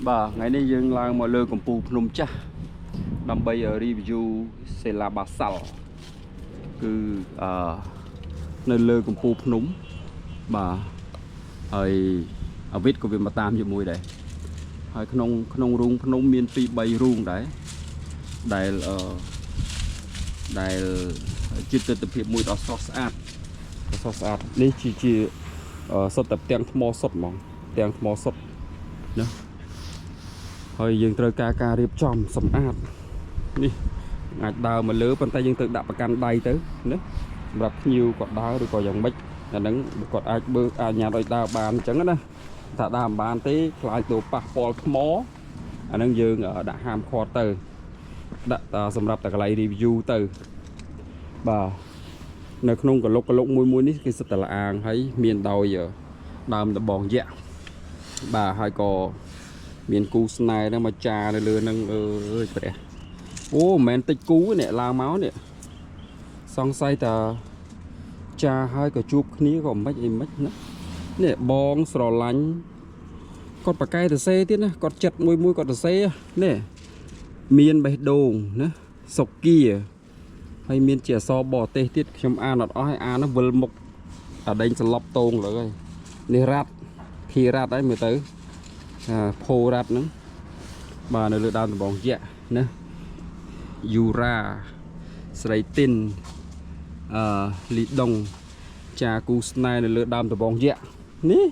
បាទថ្ងៃនេះយើងឡើងមកលើកំពូលភ្នំចាស់ដើម្បី review សេឡាបាសាល់គឺអឺនៅលើកំពូលភ្នំបាទហើយអាវិតក៏វាមកតាមជាមួយដែរហើយក្នុងក្នុងរូងភ្នំមាន2 3រូងដែរដែលអឺដែលជាទស្សនភាពមួយដ៏ស្រស់ស្អាតដ៏ស្រស់ស្អាតនេះជាជាអឺសុទ្ធតែផ្ទាំងថ្មសុទ្ធហ្មងផ្ទាំងថ្មសុទ្ធណា ហើយយើងត្រូវការការរៀបចំសម្អាតនេះអាចដើរមកលើប៉ុន្តែយើងត្រូវដាក់ប្រកាន់ដៃទៅណាសម្រាប់ភ្ញៀវគាត់ដើរឬក៏យ៉ាងម៉េចអាហ្នឹងគាត់អាចបើអនុញ្ញាតឲ្យដើរបានអញ្ចឹងណាថាដើរមិនបានទេខ្លាចទៅប៉ះពាល់ថ្មអាហ្នឹងយើងដាក់ហាមឃាត់ទៅដាក់តែសម្រាប់តែកន្លែង review ទៅបាទនៅក្នុងកលុកកលុកមួយមួយនេះគឺសិតតែលាងហើយមានដោយដើមដបងយក្សបាទហើយក៏ មានគូស្នេហ៍ហ្នឹងមកចានៅលើហ្នឹងអើយព្រះអូមិនមែនតិចគូទេនេះឡើងមកនេះសង្ស័យតាចាហើយក៏ជួបគ្នាក៏មិនអីមិនណានេះបងស្រឡាញ់គាត់ប្រកែទៅសេទៀតណាគាត់ចិត្តមួយមួយគាត់ទៅសេនេះមានបេះដូងណាសុគាហើយមានជាអក្សរបរទេសទៀតខ្ញុំអានអត់អស់ហើយអានហ្នឹងវិលមុខអាដេញសន្លប់តងលើហើយនេះរ៉ាត់ភីរ៉ាត់ហើយមើលទៅ អាផូរ៉ាត់ហ្នឹងបាទនៅលើដើមដំបងយក្សណាយូរ៉ាស្រីទីនអឺលីដុងចាគូស្នេហ៍នៅលើដើមដំបងយក្សនេះ